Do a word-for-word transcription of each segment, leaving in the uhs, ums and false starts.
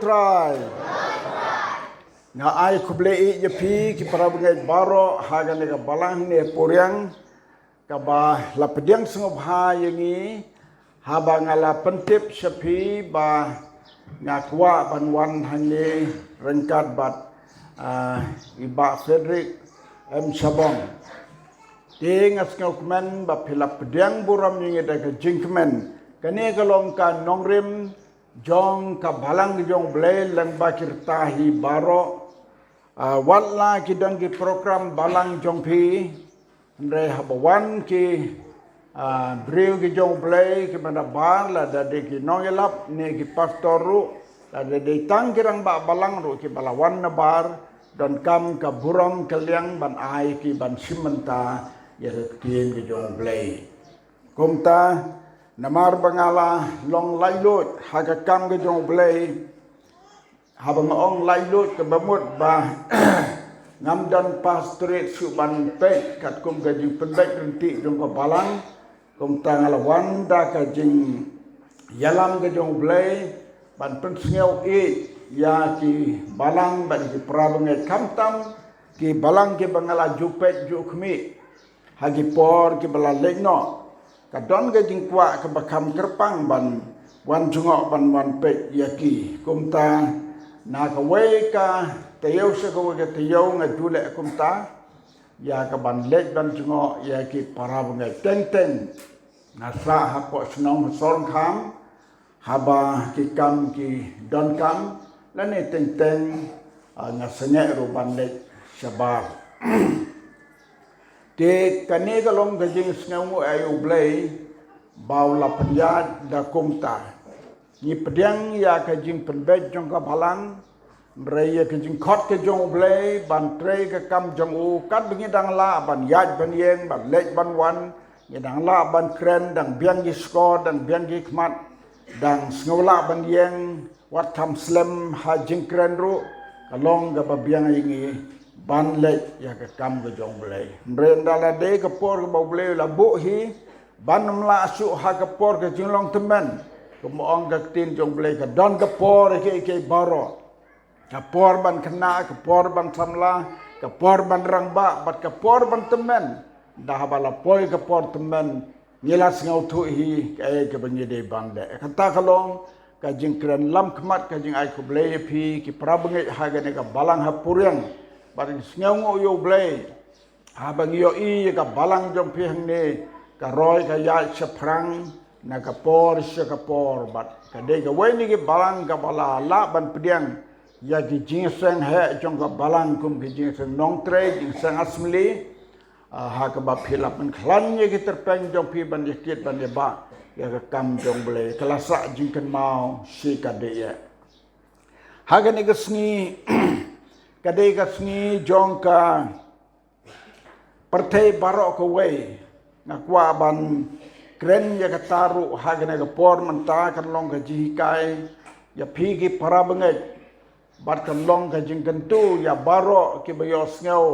Trai. Nga ai khublei ïa phi ki para bangeit baroh ha kane ka balang ne puriang kaba la pdiang sngewbha ïa ngi, haba nga la pyntip sha phi ba nga kwah ban wan hangne ryngkat bad, ah, i Bah Frederick M Shabong. Te nga sngewkmen ba phi la pdiang burom ïa ngi da ka jingkmen. Kane ka long ka nongrim jong ka balang jong U Blei lyngba ki rta hi baroh. Ah, wat la ki don ki program balang jong phi, hynrei haba wan ki, ah, briew ki jong U Blei kiba nabar, lada dei ki nongïalap ne ki pastor ruh, lada dei tang ki rangbah balang ruh kiba la wan nabar, donkam ka burom ka liang ban ai ki ban shim bynta ïa ka ktien ka jong U Blei. Kumta, namar ba nga la long laitluid ha ka kam ka jong U Blei, haba nga ong laitluid kaba mut ba ngam don pastorate shuh ban peit katkum ka jingpynbeit ryntih jong ka balang. Kumta nga la wan da ka jingïalam ka jong U Blei ban pynsngew ïa ki balang bad ki para bangeit, khamtam ki balang kiba nga la ju peit ju khmih ha ki por kiba la leit noh. Ka don ka jingkwah kaba kham kyrpang ban wan jngoh ban wan peit ïa ki. Kumta na kawei ka taïew sha kawei ka taïew nga ju leh kumta ïa ka ban leit ban jngoh ïa ki para bangeit. Teng teng nga sah hapoh shnong Sorngkham, haba ki kam ki donkam, lane teng teng, ah, nga sangeh ruh ban leit shabar. Te kane ka long ka jingsngewnguh ïa U Blei ba u la pynïaid da kumta. Ngi pdiang ïa ka jingpynbeit jong ka balang, hynrei ïa ka jingkhot ka jong U Blei ban trei ka kam jong u, katba ngi dang lah ban ïaid ban ïeng, ban leit ban wan, ngi dang lah ban kren, dang biang ki shkor, dang biang ki khmat, dang sngew lah ban ïeng, wat kham slem ha jingkren ruh, ka long kaba biang ïa ngi ban leit ïa ka kam ka jong U Blei. Hynrei ynda la dei ka por kaba U Blei u la buh hi, ban ym lah shuh ha ka por ka jinglong tymmen. Kum ong ka ktien jong U Blei, ka don ka por ïa kiei kiei baroh. Ka por ban khynnah, ka por ban samla, ka por ban rangbah, bad ka por ban tymmen. Ynda haba la poi ka por tymmen, ngi la sngewthuh hi kaei kaba ngi dei ban leh. Kata ka long ka jingkren lam khmat, ka jingai khublei ïa phi ki para bangeit ha kane ka balang ha puriang. Bad ngi sngewnguh ïa U Blei haba ngi ïohi ïa ka balang jong phi hangne ka roi ka ïaid shaphrang na ka por sha ka por, bad ka dei kawei na ki balang kaba la lah ban pdiang ïa ki jingïaseng heh jong ka balang, kum ki jingïaseng nongtrei, jingïaseng assembly, ah, ha kaba phi la pynkhlaiñ ïa ki tyrpeng jong phi ban ïakit ban ïabah ïa ka kam jong U Blei. Ka la sah jingkynmaw shi katta ïa. Ha kane ka sngi, ka dei ka sngi jong ka pyrthei baroh kawei. Nga kwah ban kren ïa kata ruh ha kane ka por mynta, kan long ka jinghikai ïa phi ki para bangeit, bad kan long ka jingkyntu ïa baroh kiba ïohsngew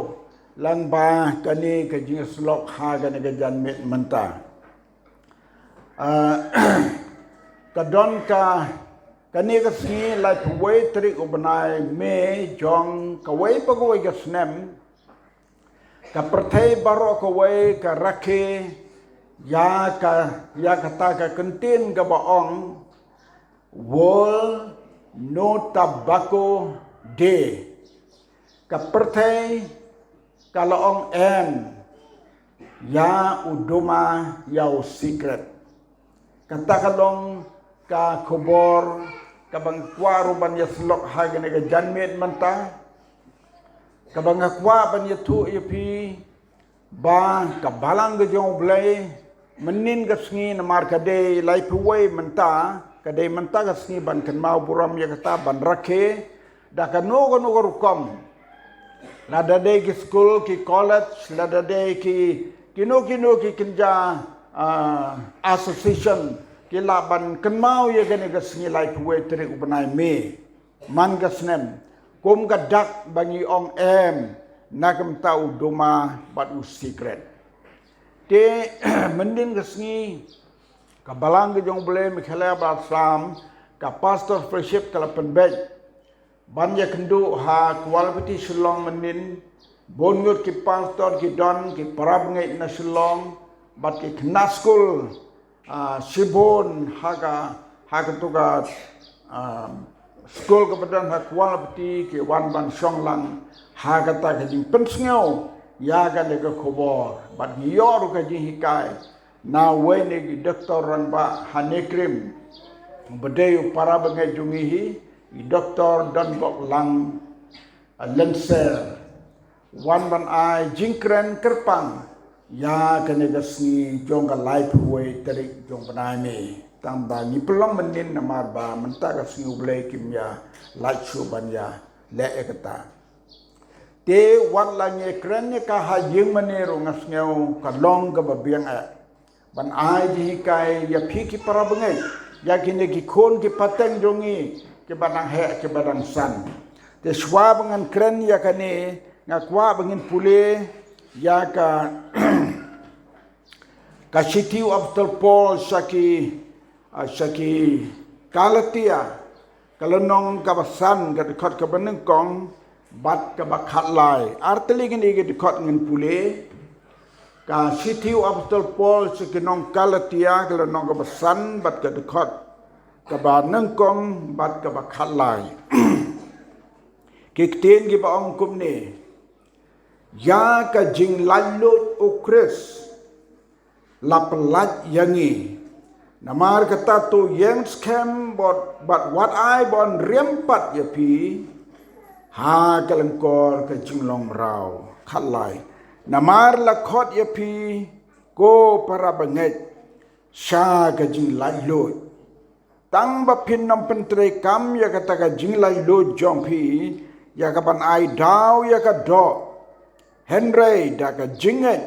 lyngba kane ka jingïasyllok ha kane ka janmiet mynta. Ah, ka don ka, kane ka sngi laiphew wei tarik u bnai May jong kawei pa kawei ka snem, ka pyrthei baroh kawei ka rakhe ïa ka, ïa kata ka kyntien kaba ong World No Tobacco Day. Ka pyrthei ka la ong em ïa u duma, ïa u sikret. Kata ka long ka khubor kaba nga kwah ruh ban ïasyllok ha kane ka janmiet mynta, kaba nga kwah ban ïathuh ïa phi ba ka balang ka jong U Blei mynnin ka sngi, namar ka dei laiphew wei mynta, ka dei mynta ka sngi ban kynmaw burom ïa kata, ban rakhe da kano kano ka rukom. Lada dei ki skul, ki college, lada dei ki, kino kino ki kynja, ah, association, ki lah ban kynmaw ïa kane ka sngi laiphew wei tarik u bnai May man ka snem, kum ka dak ba ngi ong em na ka bynta u duma bad u sikret. Te mynnin ka sngi, ka balang ka jong U Blei Meghalaya bad Assam ka Pastor Fellowship ka la pynbeit ban ïakynduh ha Kawalapati Shillong mynnin, bun ngut ki pastor ki don, ki parabangeit na Shillong, bad ki khynnah skul, ah, shibun ha ka, ha katu ka, ah, skul kaba don ha Kawalapati ki wan ban shong lang ha kata ka jingpynsngew ïa kane ka khubor. Bad ngi ïoh ruh ka jinghikai na uwei na ki doktor rangbah ha NEIGRIHMS, ba dei u parabangeit jong ngi hi, i Doktor Donbok Lang, ah, Lynser, wan ban ai jingkren kyrpang ïa kane ka sngi jong ka laiphew wei tarik jong u bnai May. Tang ba ngi pynlong mynnin namar ba mynta ka sngi U Blei kim ïa lait shuh ban ïaleh ïa kata. Te wat la ngi kren ïa ka ha ïing mane ruh nga sngew ka long kaba biang eh ban ai jinghikai ïa phi ki parabangeit, ïa kine ki khun ki pateng jong ngi kiba dang heh kiba dang san. Te shuwa ba ngan kren ïa kane, nga kwah ba ngin pule ïa ka, ka shithi u Apostol Paul sha ki, ah, sha ki Galatia, ka lynnong kaba san, ka dkhot kaba nyngkong bad kaba khatlai. Ar tylli kine ki dkhot ngin pule. Ka shithi u Apostol Paul sha ki nong Galatia, ka lynnong kaba san bad ka dkhot kaba nyngkong bad kaba khatlai. Ki ktien kiba ong kumne: Ïa ka jinglaitluid u Khrist la pyllait ïa ngi. Namar kata to ïeng skhem bad, bad wat ai ban riam pat ïa phi ha ka lyngkor ka jinglong mraw. Khatlai: Namar la khot ïa phi, ko parabangeit, sha ka jinglaitluid. Tang ba phin nym pyntreikam ïa kata ka jinglaitluid jong phi ïa ka ban ai daw ïa ka doh, hynrei da ka jingngeit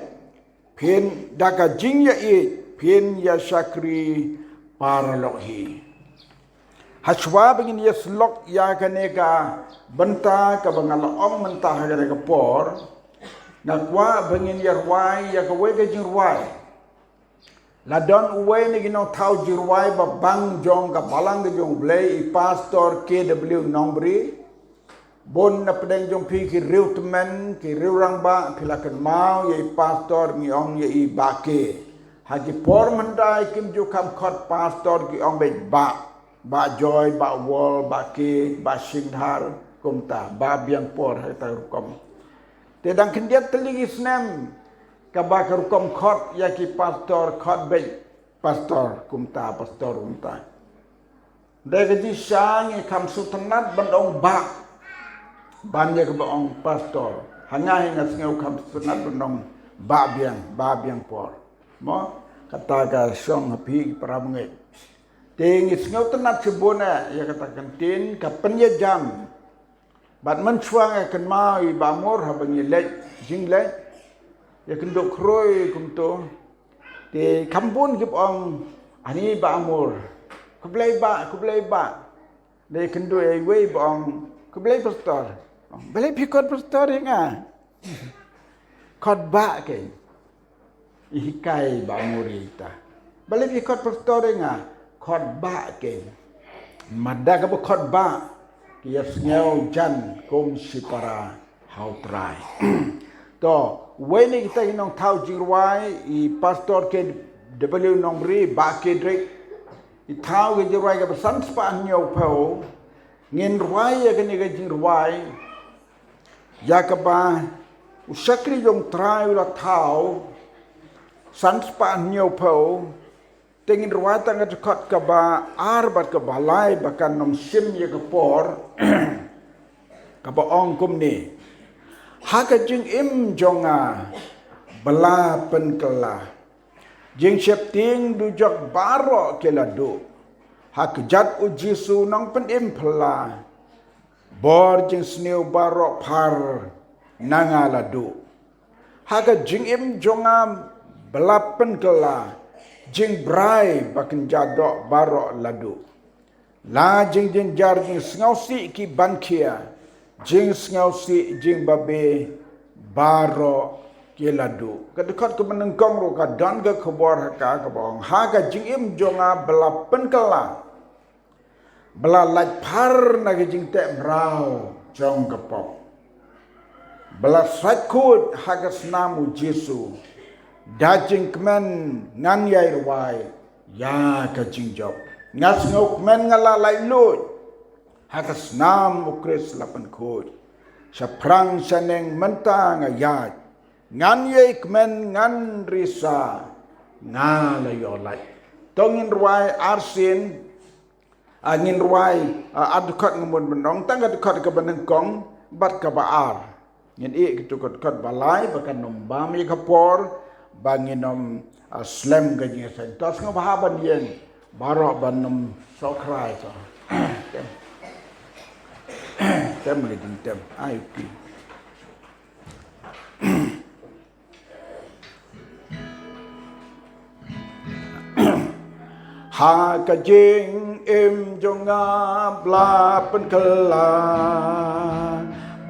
phin, da ka jingïaieit phin ïa shakri paralok hi. Hashwa ba ngin ïa sylok ïa kane ka bynta kaba nga la ong mynta ha kane ka por, nga kwah ba ngin ïa rwai ïa kawei ka jingrwai. La don uwei na ki nongthaw jingrwai ba bang jong ka balang ka jong U Blei, i Pastor K W Nongbri. Bun na pdeng jong phi ki riewtymmen, ki riewrangbah, phi la kynmaw ïa i Pastor, ngi ong ïa i Bah K. Ha ki por mynta kim ju kham khot Pastor, ki ong beit Bah. Bah Joy, Bah Wol, Bah K, Bah Shingdhar, kumta, Bah Biangpor, ha kata ka rukom. Te dang khyndiat tylli ki snem kaba ka rukom khot ïa ki pastor, khot beit Pastor kumta, Pastor kumta. Dei ka jingshisha ngi kham sngewtynnat ban ong Bah, ban ïa kaba ong Pastor. Ha nga hi nga sngew kham sngewtynnat ban ong Bah Biang, Bah Biangpor. Mo, kata ka shong ha phi ki parabangeit. Te ngi sngewtynnat shibun eh ïa kata ka ktien, ka pynïajan. Bad mynshuwa nga kynmaw i Bah Mur haba ngi leit jingleit, ïakynduh khrui kumto. Te kham bun kiba ong, ani Bah Mur, khublei Bah, khublei Bah. Te ïakynduh ïa iwei ba ong, khublei Pastor. Balei phi khot Pastor ïa nga? Khot Bah keiñ. I hikai Bah Mur ïa ita. Balei phi khot Pastor ïa nga? Khot Bah keiñ. Namar da kaba khot Bah, ki ïa sngew jan kum shipara ha U Trai. To, uwei na kita ki nongthaw jingrwai, i Pastor K W Nongbri, Bah Kedrick, i thaw ka jingrwai kaba san spah hynñiewphew. Ngin rwai ïa kane ka jingrwai ïa kaba u shakri jong U Trai u la thaw, san spah hynñiewphew. Te ngin rwai tang ka dkhot kaba ar bad kaba lai ba kan nym shim ïa ka por. Kaba ong kumne: Ha ka jingim jong nga ba la pynkylla, jingsheptieng dujok baroh ki la duh. Ha kjat U Jisu Nongpynim phylla, bor jingsniew baroh phar na nga la duh. Ha ka jingim jong nga ba la pynkylla, jingbrai ba kynja doh baroh la duh. La jingjynjar jingsngewsih ki ban khia, jingsngewsih jingbabe baroh ki la duh. Ka dkhot kaba nyngkong ruh ka don ka khubor ha ka, kaba ong: Ha ka jingim jong nga ba la pynkylla, ba la lait phar na ka jingteh mraw jong ka pop, ba la sait khuid ha ka snam u Jisu. Da jingkmen ngan ïai rwai ïa ka jingjop. Nga sngewkmen nga la lait luid ha ka snam u Khrist la pynkhuid. Shaphrang shaneng mynta nga ïaid, ngan ïai kmen ngan risa, nga la ïoh lait. To ngin rwai arsien. Ah, ngin rwai, ah, ar dkhot nga mut ban ong, tang ka dkhot kaba nyngkong bad kaba ar. Ngin ïeh kito ka dkhot ba lai ba kan ym bam ïa ka por ba ngin ym, ah, slem ka jingïaseng. To sngewbha ban ïeng baroh ban ym sohkhrai to. Tem. Tem lei ding tem. Ai, okay. Ha ka jingim jong nga ba la pynkylla,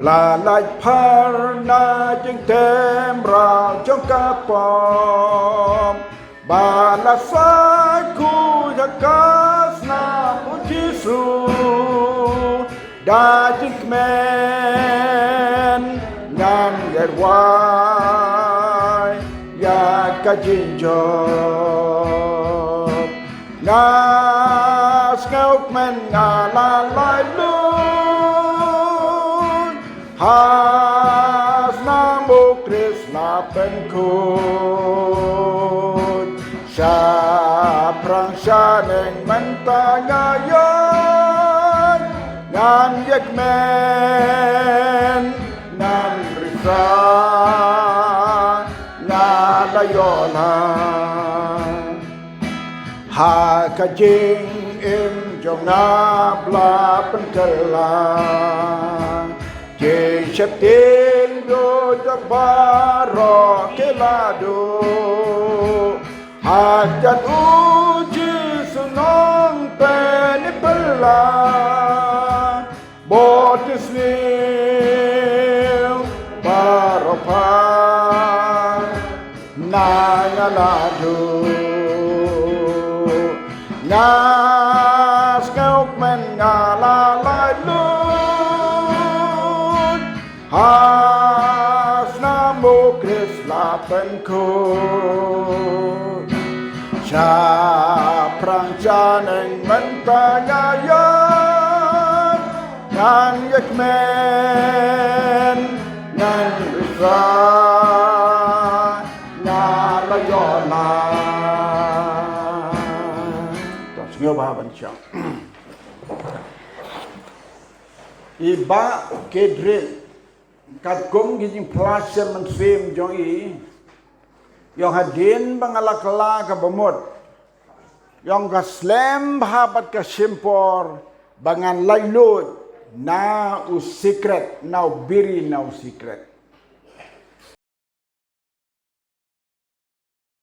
ba la lait phar na jingteh mraw jong ka pop, ba la sait khuid ha ka snam u Jisu. Da jingkmen ngan ïai rwai ïa ka jingjop. Nga sngewkmen nga la lait luid ha snam u Khrist la pynkhuid. Shaphrang shaneng mynta nga ïaid, ngan ïakmen ngan risa, nga la ïoh lait. Ha ka jingim jong nga ba la pynkylla, jingsheptieng jong nga baroh ki la duh. Ha kjat u Jisu nongpynim pynlong, bad ki sniew baroh pha na nga la duh. Nga sngewkmen nga la lait luid ha snam u Khrist la pynkhuid. Shaphrang shaneng mynta nga ïaid, ngan ïakmen ngan risa, nga la ïoh lait. To sngewbha ban shong. I Bah Kedrick, katkum ki jingphla shem mynsiem jong i, ïong hadien ba nga la kylla kaba mut, ïong ka slem bha bad ka shim por ba ngan lait luid na u sikret, na u biri na u sikret.